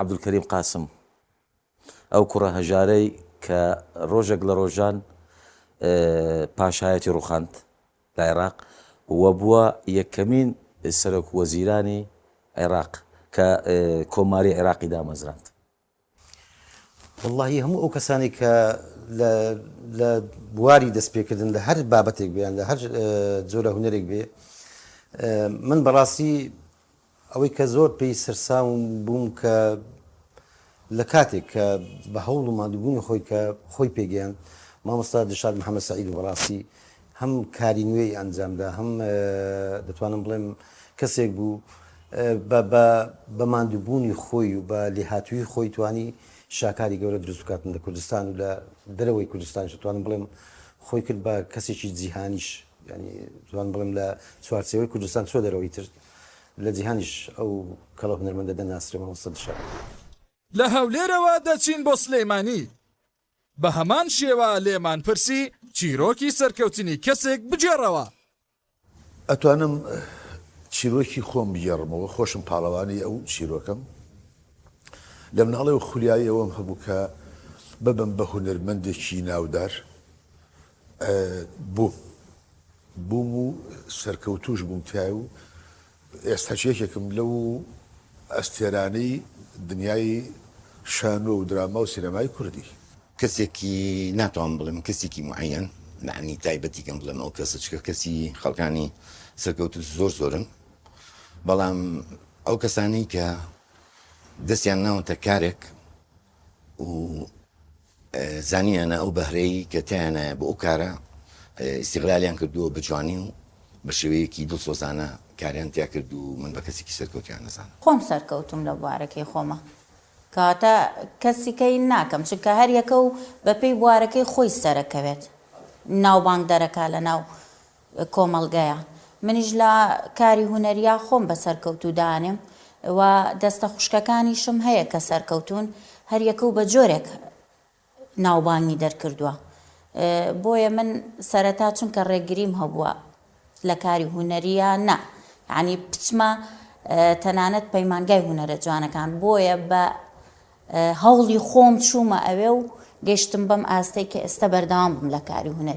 عەبدولکەریم قاسم، ئەو کوڕە هەژارەی کە ڕۆژێک لە ڕۆژان پاشایەتی ڕوخاند لە عێراق و بووە یەکەمین سەرۆک وەزیرانی عێراق کە کۆماری عێراقی دامەزراند. وەڵاهی هەموو ئەو کەسانەی کە لە لە بواری دەست پێکردن لە هەر بابەتێک بێ یان لە هەر جۆرە هونەرێک بێ من بەڕاستی ئەوەی کە زۆر پێی سەرسام بووم کە لە کاتێک کە بە هەوڵ و ماندووبوونی خۆی کە خۆی پێگەیاند مامۆستا دلشاد محەمەد سەعید و بەڕاستی هەم کاری نوێی ئەنجامدا هەم دەتوانم بڵێم کەسێک بوو بە بە بە ماندووبوونی خۆی و بە لێهاتوویی خۆی توانی شاکاری گەورە دروست بکاتن لە کوردستان و لە دەرەوەی کوردستانیش دەتوانم بڵێم خۆی کرد بە کەسێکی جیهانیش یانی دەتوانم بڵێم لە چوارچێوەی کوردستان چوە دەرەوەی تر لە جیهانیش ئەو کەڵە هونەرمەندە دەناسرێ مامۆستا دلشاد. لە هەولێرەوە دەچین بۆ سلێمانی، بە هەمان شێوە لێمان پرسی چیرۆکی سەرکەوتنی کەسێک بگێڕەوە. ئەتوانم چیرۆکی خۆم بگێڕمەوە، خۆشم پاڵەوانی ئەو چیرۆکەم. لە مناڵیەوە خولیایی ئەوەم هەبوو کە ببم بە هونەرمەندێکی ناودار. بووم. بووم و سەرکەوتووش بووم تیای و ئێستاش یەکێکم لەو ئەستێرانەی دنیای شانۆ و دراما و سینەمای کوردی. کەسێکی ناتوانم بڵێم کەسێکی موعەیەن یەعنی تایبەتی کەم بڵێم ئەو کەسە چکە کەسی خەڵکانی سەرکەوتوو زۆر زۆرن بەڵام ئەو کەسانەی کە دەستیان ناوەتە کارێک و زانیانە ئەو بەهرەی کە تیانایە بۆ ئەو کارە ئیستیغلالیان کردووە بە جوانی و بە شێوەیەکی دڵسۆزانە کاریان تیا کرد و من بە کەسێکی سەرکەوتویان دەزانم. خۆم سەرکەوتوم لە بوارەکەی خۆما کەواتە کەسی کەی ناکەم چونکە هەر یەکە و بە پێی بوارەکەی خۆی سەرەکەوێت ناوبانگ دەرەکا لە ناو کۆمەڵگەیا منیش لە کاری هونەریا خۆم بە سەرکەوتوو دانێم و دەستە خوشکەکانیشم هەیە کە سەرکەوتوون هەر یەکە و بە جۆرێک ناوبانگی دەرکردووە بۆیە من سەرەتا چونکە ڕێگریم هەبووە لە کاری هونەرییا نا یانی بچمە تەنانەت پەیمانگای هونەرە جوانەکان بۆیە بە هەوڵی خۆم چوومە ئەوێ و گەشتم بەم ئاستەی کە ئێستا بەردەوام بووم لە کاری هونەری.